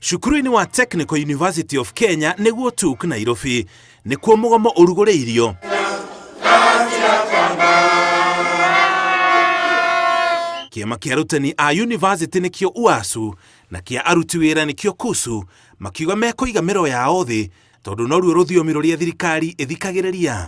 Cukuru-inĩ wa Technical University of Kenya nĩguo TUK Nairobi nĩkuo mũgomo ũrugũrĩirio. Kĩama kĩa arutani a yunivasĩtĩ nĩkĩo UASU na kĩa aruti wĩra nĩkĩo KUSU makiuga mekũiga mĩro yao thĩ tondũ noruo rũthiomi rũrĩa thirikari ĩthikagĩrĩria.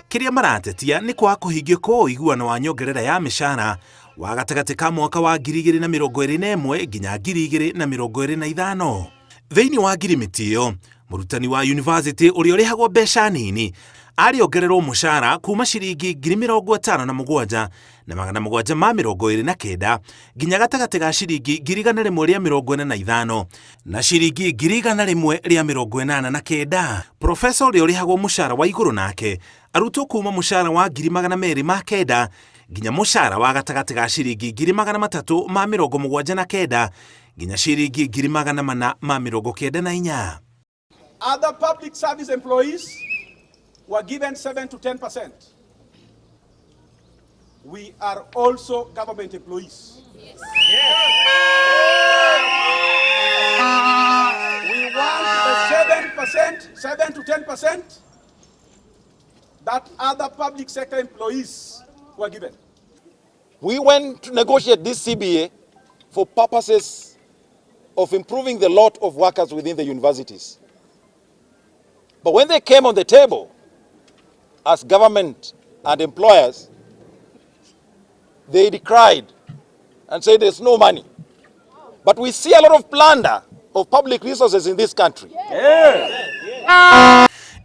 Kĩrĩa maratetia nĩ kwaga kũhingio kwa ũiguano wa nyongerera ya mĩcara wa gatagatĩ ka mwaka wa 2021 nginya 2025. Thĩinĩ wa ngirimiti ĩyo, mũrutani wa yunivasĩtĩ ũrĩa ũrĩhagwo mbeca nini arĩongererwo mũcara kuma ciringi 57,729 nginya gatagatĩ ga ciringi 145,000 na ciringi 189,000. Profesa ũrĩa ũrĩhagwo mũcara wa igũrũ nake arutwo kuma mũcara wa 209,000 nginya mũcara wa gatagatĩ ga ciringi 379,000 nginya ciringi 494,000. Other public service employees were given 7 to 10%. We are also government employees. Yes. We want the 7%, 7 to 10% that other public sector employees were given. We went to negotiate this CBA for purposes of improving the lot of workers within the universities. But when they came on the table as government and employers, they decried and said there's no money. But we see a lot of plunder of public resources in this country.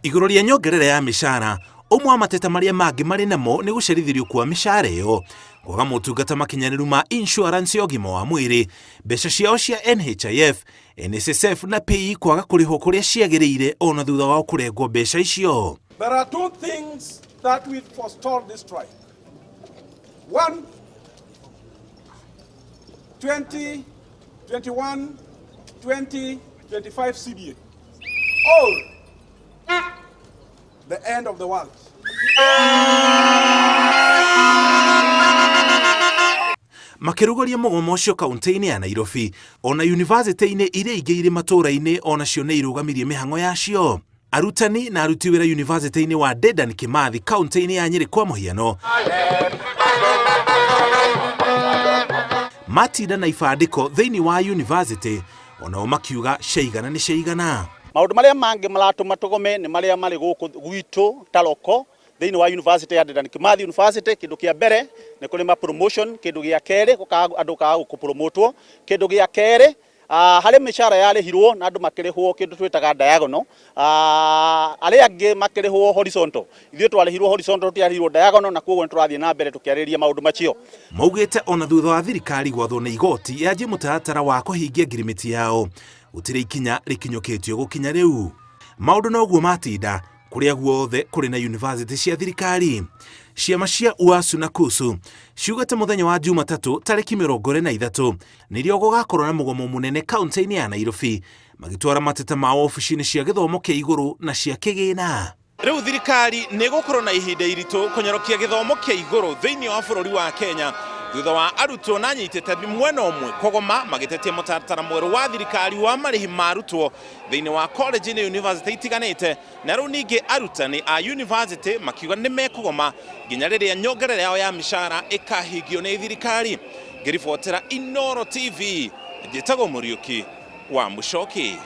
Igũrũ rĩa nyongerera ya mĩcara, ũmwe wa mateta marĩa mangĩ marĩ namo nĩ gũcerithĩrio kwa mĩcara ĩyo, kwaga motungata makinyanĩru ma insurance ya ũgima wa mwĩrĩ, mbeca ciao cia NHIF, NSSF na PAYE kwaga kũrĩhwo kũrĩa ciagĩrĩire ona thutha wao kũrengwo mbeca icio. There are two things that will forestall this strike. One, 2021, 2025 CBA, or the end of the world. Makĩrugũria mũgomo ũcio kaunti-inĩ ya Nairobi, ona yunivasĩtĩ-inĩ iria ingĩ irĩ matũũra-inĩ onacio nĩ irũgamirie mĩhang'o yacio. Arutani na aruti wĩra yunivasĩtĩ-inĩ wa Dedan Kimathi kaunti-inĩ ya Nyĩrĩ kwa mũhiano matinda na ibandĩko thĩinĩ wa yunivasĩtĩ onao makiuga ciaigana nĩ ciaigana. Maũndũ marĩa mangĩ maratũma tũgome nĩ marĩa marĩ gũkũ gwitũ Taroko thĩinĩ wa University ya Dedan Kimathi University. Kĩndũ kĩa mbere nĩ kũrĩ ma promotion, kĩndũ gĩa kerĩ andũ kaga gũkũpromotwo, kĩndũ gĩa kerĩ harĩ mĩcara yarĩhirwo na andũ makĩrĩhwo kĩndũ twĩtaga diagonal, arĩa angĩ makĩrĩhwo horizontal. Ithuĩ twarĩhirwo horizontal, tũtiarĩhirwo diagonal, na koguo nĩ tũrathiĩ na mbere tũkĩarĩrĩria maũndũ macio. Maugĩte ona thutha wa thirikari gwathwo nĩ igoti yanjie mũtaratara wa kũhingia ngirimiti yao, gũtirĩ ikinya rĩkinyũkĩtio gũkinya rĩu. Maũndũ noguo matinda kũrĩa guothe kũrĩ na yunivasĩtĩ cia thirikari. Ciama cia UASU na KUSU ciugĩte mũthenya wa Jumatatũ tarĩki 23 nĩrĩo gũgakorwo na mũgomo mũnene kaunti-inĩ ya Nairobi, magĩtwara mateta mao obici-inĩ cia gĩthomo kĩa igũrũ na cia kĩgĩna. Rĩu thirikari nĩ ĩgũkorwo na ihinda iritũ kũnyorokia gĩthomo kĩa igũrũ thĩinĩ wa bũrũri wa Kenya thutha wa arutwo na anyiti itemi mwena ũmwe kũgoma magĩtetia mũtaratara mwerũ wa thirikari wa marĩhi ma arutwo thĩinĩ wa college na university itiganĩte, na rĩu ningĩ arutani a university makiuga nĩ mekũgoma nginya rĩrĩa nyongerera yao ya mĩcara ĩkahingio nĩ thirikari. Ngĩribotera Inooro TV, njĩtagwo Mũriũki wa Mũcoki.